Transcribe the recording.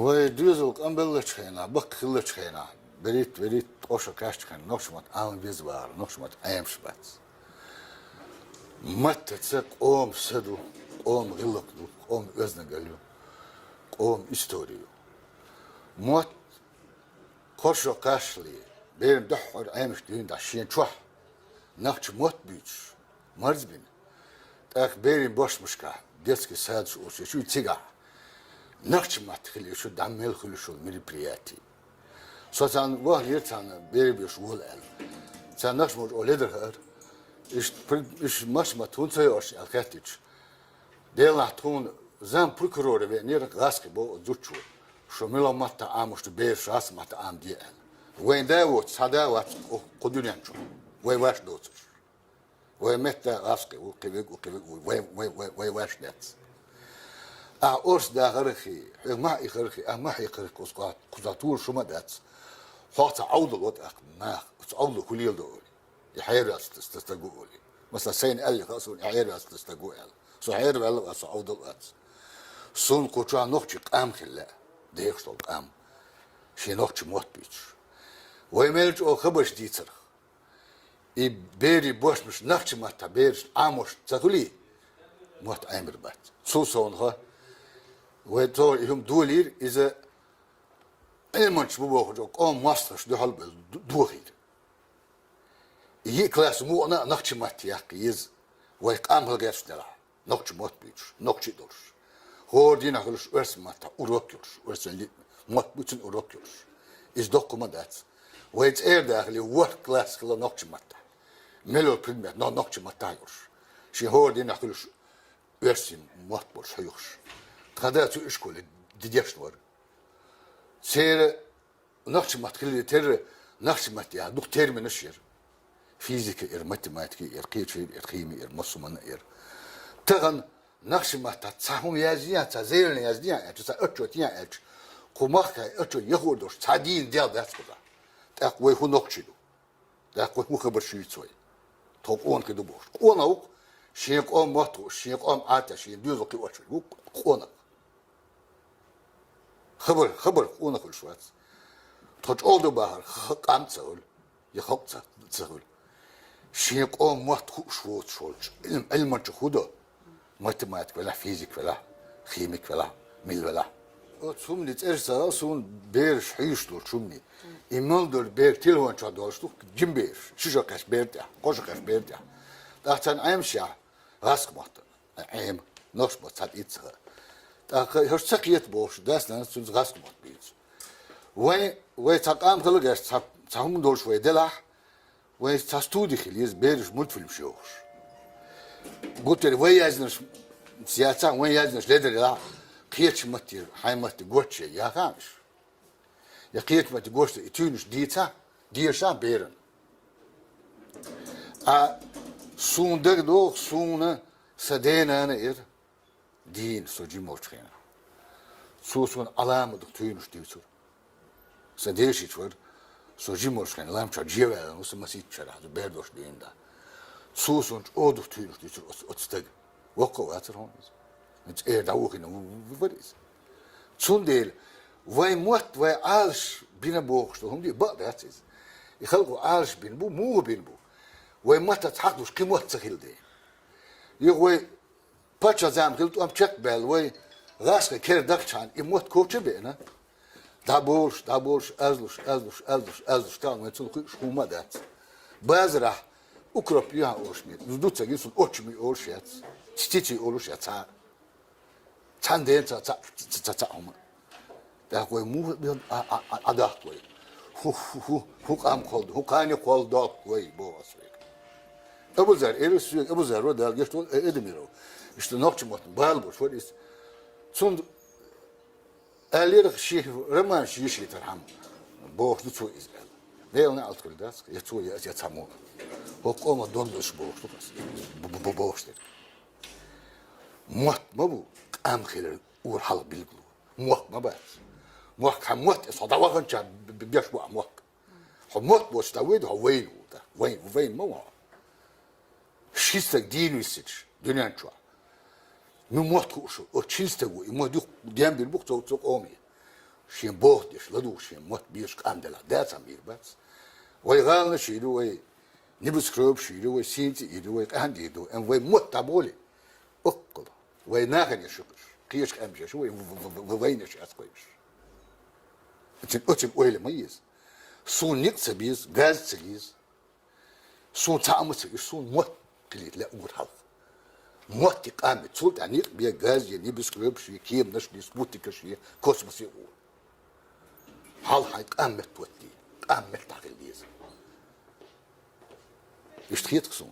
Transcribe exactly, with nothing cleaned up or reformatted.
Вай доьзал къам беллачу хенахь, баккха хиллачу хенахь, берхӀитта, берхӀитта, ткъо шо кхаьччу хенахь, нохчийн мотт Ӏамабеза вахара, нохчийн мотт Ӏемаш бац. Маттаца къоман са ду, къоман гӀиллакх ду, къоман оьздангалла ю, къоман истори ю. Мотт кхо шо кхаччалц, берана дуьххьара Ӏемаш дуьйна дӀа шен чохь нохчийн мотт буьйцуш, марзбина. ТӀаккха берийн бошмашкахь, детский садаш олуш ю цигахь, нохчийн маттахь хила ю шу дӀа мел хуьлуш йолу мероприяти. Со царна вахлера, царна берийн беш вола аьлла. Царна нохчийн мотт олу ледара хаьара. Иштта, при-, иштта нохчийн мотт хӀунда ца йо аша аьлла хаьттича, делахь тхуна зампрокурора веанера гӀазкхи боху зудчо, шу мила маттахь Ӏамош ду, бераш гӀазкхийн маттахь Ӏамаде аьлла. Вайн да воцу, цхьа да вац кху, кху дуьнен чохь, вай ваьш доцурш. Вай метта гӀазкхи ву, кхин верг ву, кхин верг ву, вай, вай, вай, вай ваьш дац. Ахь орца дахархи, хьоьга мохь ихархи, ахь мохь ихархи кхуза, кхуза тур шу ма дац. Хьох цхьа Ӏовдал ву тӀаккха наха, оцу Ӏовдало хӀун леладо олий. И хьерваьлла стаг ву олий. Масала, сайна аьлла хаьа суна, и хьерваьлла стаг ву аьлла. Со хьерваьлла вац, со Ӏовдал вац. Суна кху чохь нохчийн къам хила лаьа, дехаш долу къам. Шен нохчийн мотт буьйцуш. Вай мел чӀогӀа хабарш дийцарх. И берийн бошмаш нохчийн маттахь бераш Ӏамош ца хуьлий, мотт Ӏемар бац. Цул совнаха, вай цо и хӀума долийра, иза Ӏилманчаш бу бохучу къоман мостагӀашна дуьхьал бевлла ду-, дохийра. Йиъ класс мукъана а нохчийн маттахь яккха еза, вай къам хӀалла гечделахь, нохчийн мотт буьйцуш, нохчий долуш. ХӀора дийнахь хуьлуш оьрсийн маттахь урок йолуш, оьрсийн ли-, мотт буьйцун урок йолуш. Иза доккха хӀума дац. Вай цӀера дахале, ворхӀ класс хилла нохчийн маттахь. Мел йолу предмет но-, нохчийн маттахь йолуш. Шен хӀора дийнахь хуьлуш оьрсийн мотт болуш хьоьхуш. Тхан да цу ишколе ди-, дешна вара. Церан нохчийн маттахь хиларе терра, нохчийн маттахь яха дукха терминаш яра. Физика яра, математика яра, кхечу яра, хими яра, массо а манна яра. Тахана нохчийн маттахь цхьа хӀума яздехьа, цхьа заявлени яздехьа аьлча, цхьа отчет ехьа аьлча, кху махкахь отчет яхор долуш цхьа дийна дел дац кхузахь. ТӀаккха вай хӀун нохчий ду? ТӀаккха вай хӀун хабарш юьйцу вай? Тхо къонахий ду бохуш. Къонах ву-кх, шен къоман мотт хууш, шен къоман Ӏадат, шен доьзал кхиош ву-кх къонах. Хабар, хабар къонах хуьлуш вац. Тхо чӀогӀа ду бахар, х-, къам ца хуьлу, я халкъ ца, ца хуьлу. Шен къоман мотт хууш воцуш волчу Ӏилм-, Ӏилманчо хӀун до? Математик велахь, физик велахь, химик велахь, мила велахь. Оцу хӀуманийн цӀераш ца гӀал суна, бераш хьуьйсуш долчу хӀуманийн. И мел долу бер телефон чохь долуш ду, жима бераш, ши шо кхаьчча бер тӀехь, кхо шо кхаьчча бер тӀехь. ТӀаккха царна Ӏемаш яхь, гӀазкхийн мотт. Ӏема, нохчийн мотт цхьа тӀе ца хаьа. ТӀаккха хӀорш ца кхета бохуш, дас-нанас цуьнца гӀазкхийн мотт буьйцу. Вай, вай цхьа къам хила гӀерташ, цхьа, цхьа хӀума долуш вай делахь, вайн цхьа студи хила еза, бераш мультфильмаш йохуш. Гуттар а вай яздинарш яцахь, вайн яздинарш ледара елахь, кхечу матте, хьайн матте гочче яхахь уьш. Я кхечу матте гочде и туьйранаш дийцахь, дешахь берана. Ткъа суна дагадогӀу, суна сан денана яра дийна, со жима волчу хенахь. Цо суна Ӏаламат дукха туьйранаш дуьйцура. Сан дешича вара, со жима волчу хенахь, лам чохь жеваьлла ву, сан масийтта шарахь, со бер долуш дуьйна да. Цо суна чӀогӀа дукха туьйранаш дуьйцура оцу, оцу стага. Воккха а вацара хьуна иза. ЦӀера дӀавохийна в-, в-, вара иза. Цундела вайн мотт, вай Ӏалаш бина бохуш долу хӀума ду, бакъ дац иза. И халкъо Ӏалаш бина бу, муха бина бу? Вайн маттаца хьакхалуш кхин мотт ца хилла дела. Юха вай паччахьан зама хилла тӀом чекхбаьлла, вай гӀазкхийн кара дахчахьана и мотт коча а беана. ДӀаболуш, дӀаболуш, аьзлуш, аьзлуш, аьзлуш, аьзлуш, тахана вайн цунна хуьуш хӀума а дац. Базарахь укроп ю хьан олуш меттиг, ду ца гина суна, оччам ю олуш яц. Цици олуш яц цхьа. Цхьана дена ца, ца, ца, ца, ца хӀума. ТӀаккха вай муха а, а, а, а, Ӏадахта вай. ХӀу, хӀу, хӀу, хӀу къам кхолла, хӀу кхане кхолла доккху вай, боху ас вайга. Абузар, Эрас соьга, Абузар вара, Дала гечдойла, э, Эдамиров. Иштта нохчийн маттана бала болуш вара иза. Цунна аьллера, шен романаш йишийтархьама бохуш ду цо иза аьлла. Делан неӀалт хуьлу дац, я цо, я, я цхьаммо. ХӀокху къоман дон долуш бохуш ду ас, бу-, бу-, бу-, бохуш дерг. Мотт ма бу къам хилар ур хьалха билгало. Мохк ма бац. Мохк хьан мотт, со дӀаваханча б-, б-, беш бу а мохк. Хьо мотт боцуш дӀавайда, хьо вайна ву, да. Вайн, вайн ма ву хьо. Ши стаг дийна висича дуьнен чохь. Ну, мотт хууш, оцу шина стага ву, и мотт юха дем бийр бу-кх цо, цо къоме. Шен боху деш, ладугӀуш шен мотт безаш къам делахь, дацахь мийра бац. Вай гӀаланаш йийр ю, вай небоскребаш йийр ю, вай сийна цӀа йийр ю, вай къаьхьа дийр ду. Ам вай мотт дӀаболе, оккхула. Вай нахана еш ю-кх уьш, кхечу къаьмнех еш ю, вай в-, в-, в-, вайна еш яц-кх уьш. Оцун, оцун ойла ма еза. Суна некъ ца беза, газ ца леза. Суна цхьа а ма ца, уьш суна мотт хилийта лаьа уггар хьалха. Мотт и къам и, цул тӀаьхьа некъ бе, газ е, небоскребаш е, кеманаш е, спутникаш е, космос е уггар. Хьалха хьайн къам меттахӀотта, къам меттахь хила деза. Иштта хета-кх суна.